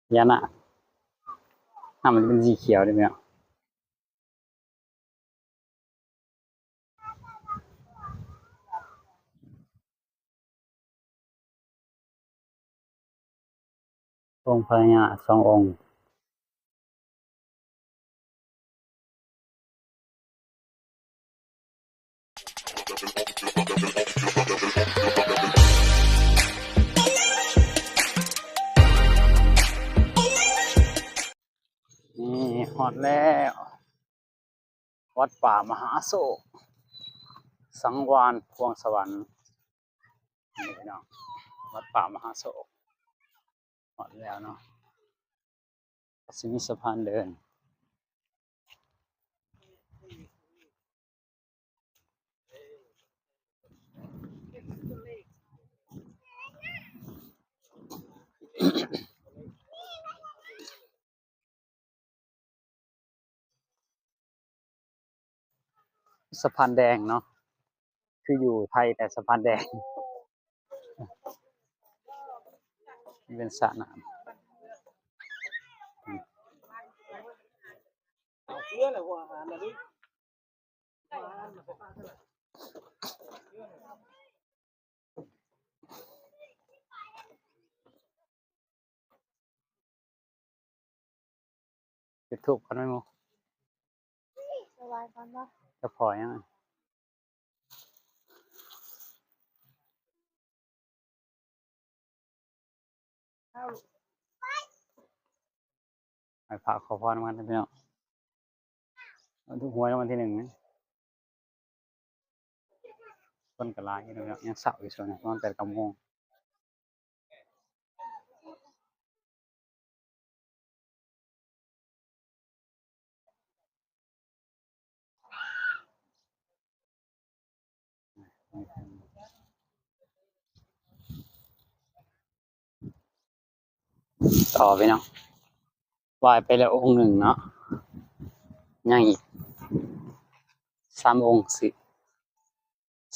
ພະຍານາກ ນ້ຳມັນຈະເປັນສີຂຽວເດ້ພີ່ນ້ອງ. ອົງພະຍານາກສອງອົງ. ນີ້ຮອດແລ້ວ ວັດປ່າມະຫາໂຊກ ສັງວານພວງສະຫວັນ ນີ້ພີ່ນ້ອງ ວັດປ່າມະຫາໂຊກ ຮອດແລ້ວເນາະ ກະຊິມີສະພານເດີນ. ສະພານແດງເນາະ ຄືຢູ່ໄທແຕ່ສະພານແດງ ເປັນສະນ້ຳ. ຈຸດທູບກ່ອນໄໝໝູ່? ສະບາຍກ່ອນບໍ່? ຈະພໍຫຍັງ? ໄຫວ້ພະຂໍພອນນຳກັນພີ່ນ້ອງ ຖືກຫວຍລາງວັນທີໜຶ່ງ. ຄົນກໍຫຼາຍຢູ່ເນາະ ຍັງເຊົ້າຢູ່ຊ່ວງນີ້ ປະມານແປດເກົ້າໂມງ. ຕໍ່ໄປເນາະ ໄຫວ້ໄປແລ້ວອົງໜຶ່ງເນາະ ຍັງອີກສາມອົງ ສີ່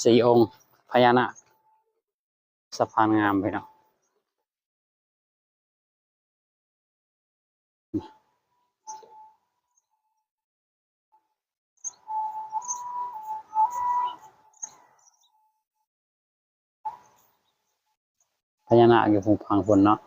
ສີ່ອົງພະຍານາກ ສະພານງາມພີ່ນ້ອງ. ພະຍານາກຢູ່ຝັ່ງຝັ່ງພຸ້ນເນາະ.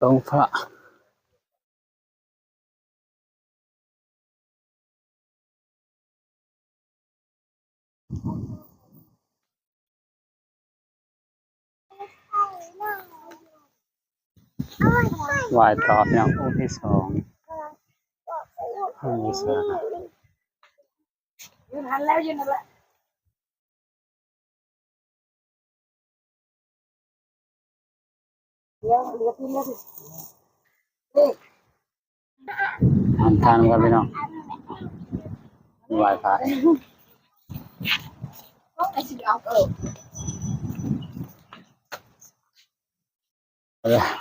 ທ້ອງຟ້າ ໄຫວ້ຕໍ່ເນາະ ອົງທີສອງ ອົງທີສາມ. ທານກ່ອນພີ່ນ້ອງ ໄຫວ້ພະ ເອີ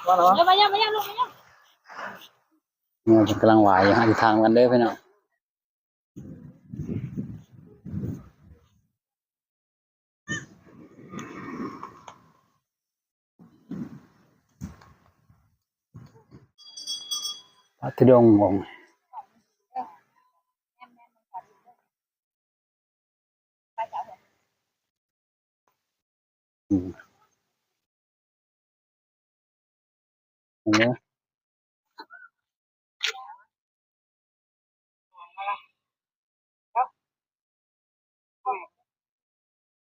ມາ ມາ ມາ ມາ ມາ ເພິ່ນກຳລັງໄຫວ້ຢູ່ ອະທິຖານກັນເດີພີ່ນ້ອງ. ພະທຸດົງອົງ ອືມ ເຫັນເດີ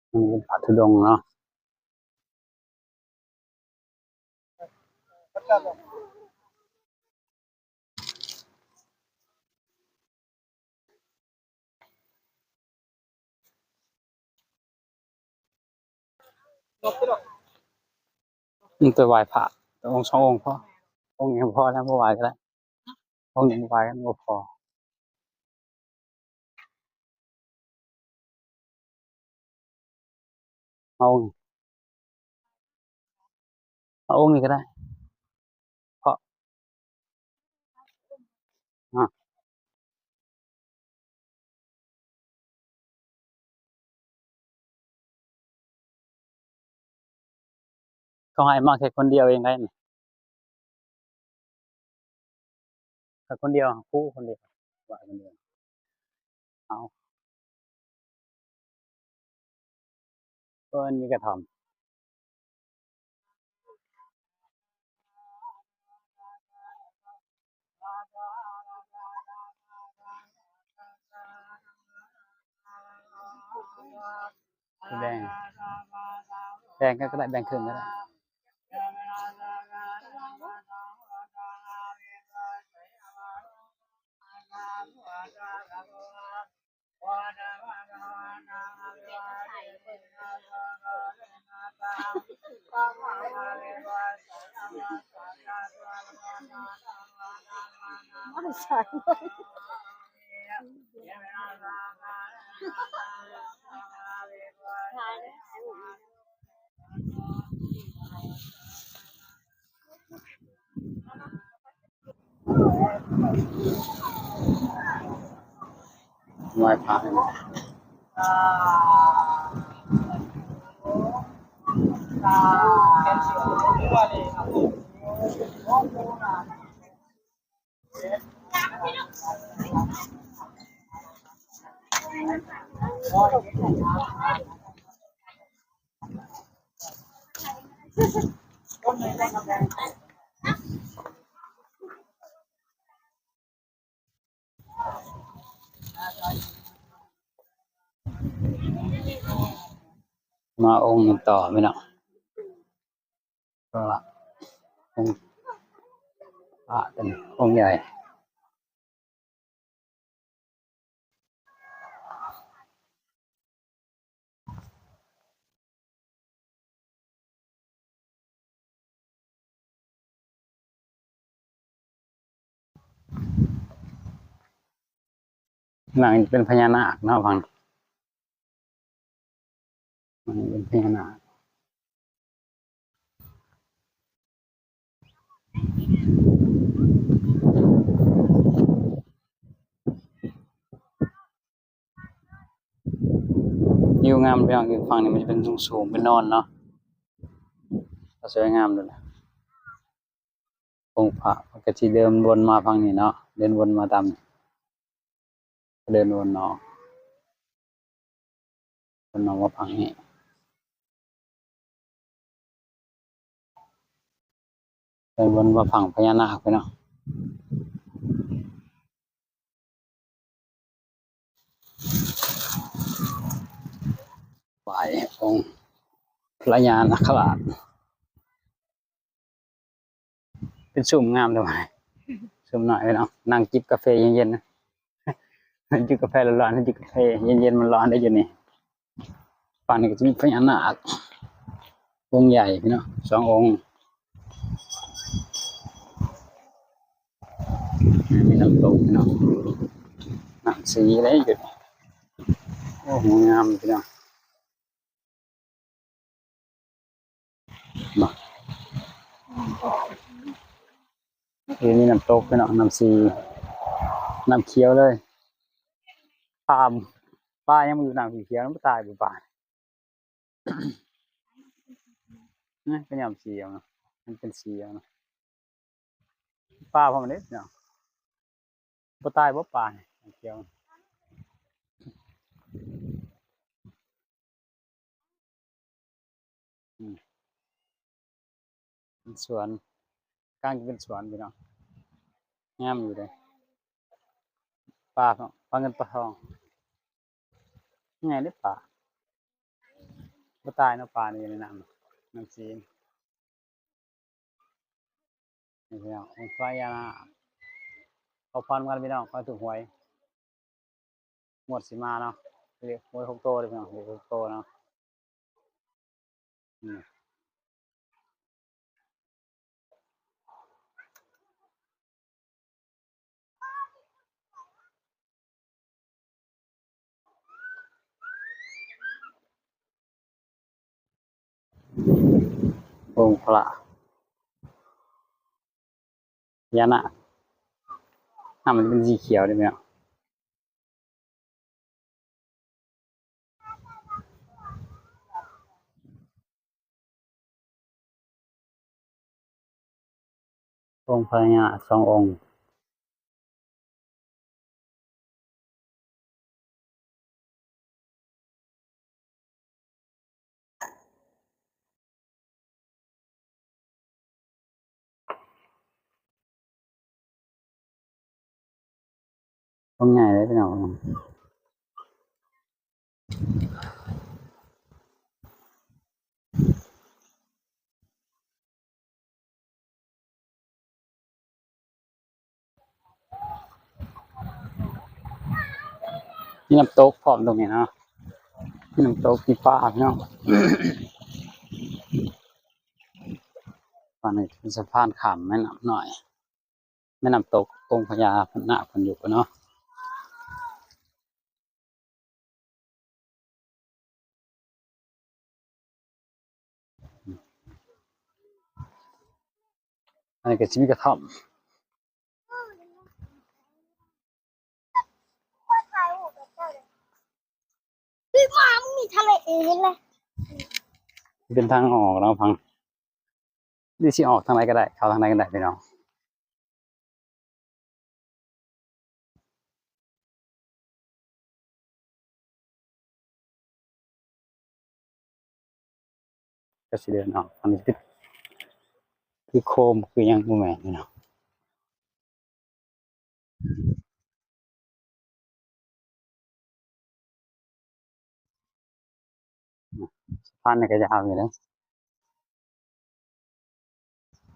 ອັນນີ້ເປັນພະທຸດົງເນາະ. ໄປໄຫວ້ພະ ອົງສອງອົງພໍ ອົງດຽວພໍແລ້ວ ບໍ່ໄຫວ້ກໍໄດ້ ອົງດຽວບໍ່ໄຫວ້ ມັນບໍ່ພໍ. ເອົາ ເອົາອົງນີ້ກໍໄດ້ ເພາະ ອາ ເຂົາໃຫ້ມາແຄ່ຄົນດຽວເອງໄດ໋ ແຄ່ຄົນດຽວ ຄູຄົນດຽວ ວ່າຄົນດຽວ ເອົາ ເອີ ມີກະທ່ອມ. ແບ່ງ ແບ່ງກັນກໍໄດ້ ແບ່ງເຄິ່ງກໍໄດ້. ໄຫວ້ພະ ມາອົງນີ້ຕໍ່ພີ່ນ້ອງ ເພາະວ່າອົງ ພະຕົວນີ້ອົງໃຫຍ່. ນາງເປັນພະຍານາກເນາະ ຟັງ ນາງເປັນພະຍານາກ. ວິວງາມພີ່ນ້ອງ ຢູ່ຝັ່ງນີ້ມັນຈະເປັນສູງໆ ເປັນນອນເນາະ ກໍສວຍງາມໂດດ. ອົງພະ ມັນກໍຊິເດີນວົນມາຝັ່ງນີ້ເນາະ ເດີນວົນມາຕາມ ເດີນວົນເນາະ ເດີນວົນມາຝັ່ງນີ້ ເດີນວົນມາຝັ່ງພະຍານາກພີ່ນ້ອງ. ໄຫວ້ອົງພະຍານາກຄະລາດ ເປັນຊຸມງາມເດ້ ຊຸມນ້ອຍພີ່ນ້ອງ ນັ່ງຈິບກາເຟເຢັນໆ ນະ ຈິບກາເຟຮ້ອນໆ ຈິບກາເຟເຢັນໆ ມັນຮ້ອນເດ້ຢູ່ນີ້. ຝັ່ງນີ້ກໍຈະມີພະຍານາກອົງໃຫຍ່ພີ່ນ້ອງ ສອງອົງ. ມີນ້ຳຕົກພີ່ນ້ອງ ນ້ຳສີເດ້ຢູ່ນີ້ ໂອ້ ງາມພີ່ນ້ອງ ມາ ນີ້ ນີ້ນ້ຳຕົກພີ່ນ້ອງ ນ້ຳສີ ນ້ຳຂຽວເລີຍ ປາ ປາຍັງບໍ່ຢູ່ນ້ຳຂຽວ ມັນບໍ່ຕາຍບໍ່ປາ ນະ ເປັນຫຍັງສີອອກນະ ມັນເປັນສີອອກນະ ປາພ້ອມເດ້ເນາະ ບໍ່ຕາຍບໍ່ປານີ້ ຂຽວ ອືມ ເປັນສວນ ກາງເປັນສວນພີ່ນ້ອງ ງາມຢູ່ເດ້ ປາ ປາເງິນປາທອງ ໃຫຍ່ເດ້ປາ ບໍ່ຕາຍເນາະ ປານີ້ຢູ່ໃນນ້ຳ ນ້ຳສີ ນີ້ພີ່ນ້ອງ ອົງພະຍານາກ ຂໍພອນກັນພີ່ນ້ອງ ຂໍຖືກຫວຍ ງວດຊິມາເນາະ ເລກຫວຍຫົກໂຕເດ້ພີ່ນ້ອງ ເລກຫົກໂຕເນາະ ອືມ. ອົງພະພະຍານາກ ນ້ຳມັນຈະເປັນສີຂຽວເດ້ພີ່ນ້ອງ. ອົງພະຍາສອງອົງ. ພວກໃຫຍ່ເລີຍພີ່ນ້ອງ. ມີນ້ຳຕົກພ້ອມຕົງນີ້ເນາະ ມີນ້ຳຕົກ ມີປາພີ່ນ້ອງ. ອັນນີ້ເປັນສະພານຂ້າມແມ່ນ້ຳນ້ອຍ ແມ່ນ້ຳຕົກອົງພະຍານາກເພິ່ນຢູ່ພຸ້ນເນາະ. ອັນນີ້ກໍຊິມີກະທ່ອມ ເປັນທາງອອກເນາະ ຟັງ ຫຼືຊິອອກທາງໃດກໍໄດ້ ເຂົ້າທາງໃດກໍໄດ້ພີ່ນ້ອງ. ກໍຊິເດີນອອກ ອັນນີ້ຄື ຄືໂຄມຄືຫຍັງບໍ່ແມ່ນເນາະ. ສະພານນີ້ກໍຍາວຢູ່ເດ້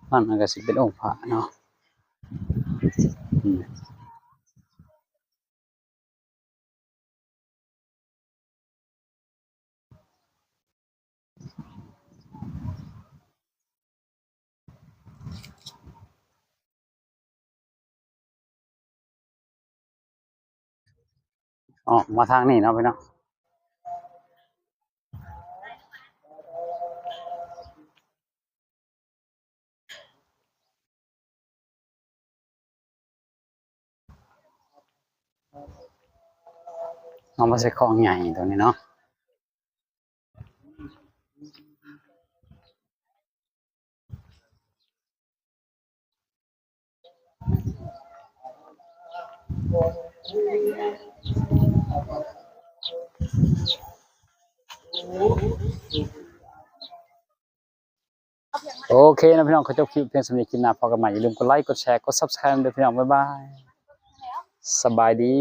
ອັນນັ້ນກໍຊິເປັນອົງພະເນາະ. ອືມ ອອກມາທາງນີ້ເນາະພີ່ນ້ອງ ເອົາມາໃສ່ຂອງໃຫຍ່ຕົວນີ້ເນາະ. ໂອເຄເນາະພີ່ນ້ອງ ຂໍຈົບຄລິບພຽງສ່ຳນີ້ ຄລິບໜ້າພໍ້ກັນໃໝ່ ຢ່າລືມກົດໄລ ກົດແຊ ກົດ Subscribe ເດີພີ່ນ້ອງ ບາຍບາຍ ສະບາຍດີ.